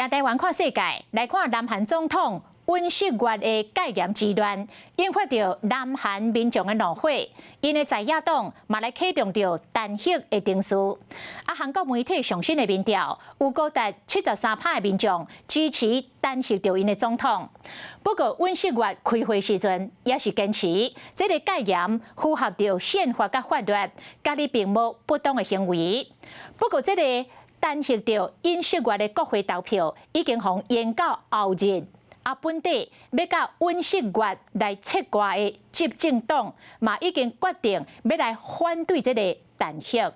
聽台灣看世界，來看南韓總統尹錫悅的戒嚴之亂，引發著南韓民眾的怒火，𪜶的在野黨嘛來啟動著彈劾的程序。啊，韓國媒體上新的民調有高達73趴的民眾支持彈劾著𪜶的總統。不過尹錫悅開會時陣也是堅持，這个戒嚴符合著憲法佮法律，家己並無不當的行為。不過這个彈劾著尹錫悅的國會投票已經予延到後日。啊，本底欲佮尹錫悅來切割的執政黨嘛，已經決定欲來反對這个彈劾。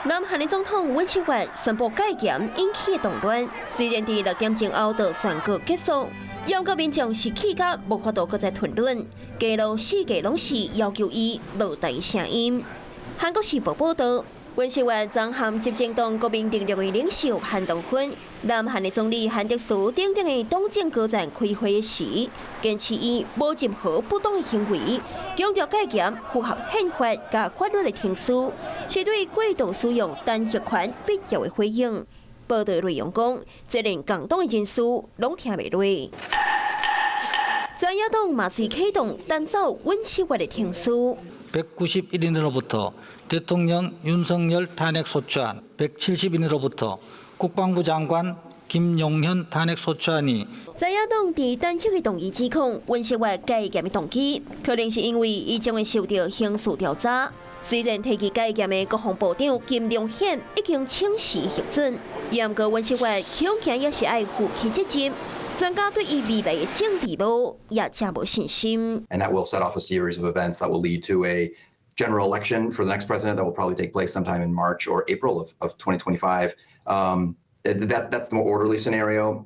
南韓的總統尹錫悅宣布戒嚴引起動亂，雖然佇6點鐘後就宣告結束，毋過民眾是氣甲無法度閣再吞忍，街路四界攏是要求伊落台聲音。韓國時報報導，尹錫悅昨和執政黨國民力量的領袖韓東勳、南韓的總理韓德書等等的黨政高層開會時，堅持伊無任何不當的行為，強調戒嚴符合憲法佮法律的程序，是對過度使用彈劾權必要的回應。報導內容講，這連共黨的人士攏聽袂落。在野黨嘛隨啟動彈走尹錫悅的程序。 191인으로부터 대통령 윤석열 탄핵 소추안, 170인으로부터 국방부 장관 김용현 탄핵 소추안이 在野黨佇彈劾的動議指控尹錫悅戒嚴的動機，可能是因為伊將會受著刑事調查。雖然提起戒嚴的國防部長金龍顯已經請辭核准，毋過尹錫悅恐驚也是愛負起責任。專家對伊未來的政治路也誠無信心。 And that will set off a series of events that will lead to a general election for the next president that will probably take place sometime in March or April of 2025. That's the more orderly scenario.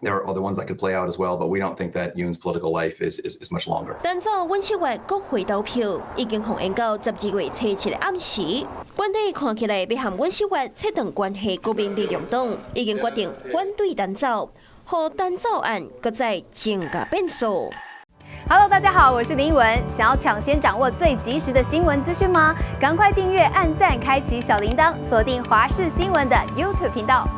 There are other ones that could play out as well, but we don't think that Yoon's political life is much longer. 彈走尹錫悅國會投票已經予延到12月初七的暗時，本底看起來欲和尹錫悅切斷關係，國民力量黨已經決定反對彈走，予彈走案閣再增加變數。 Hello，大家好，我是林文。想要搶先掌握最及時的新聞資訊嗎？趕快訂閱、按讚、開啟小鈴鐺，鎖定華視新聞的 YouTube 頻道。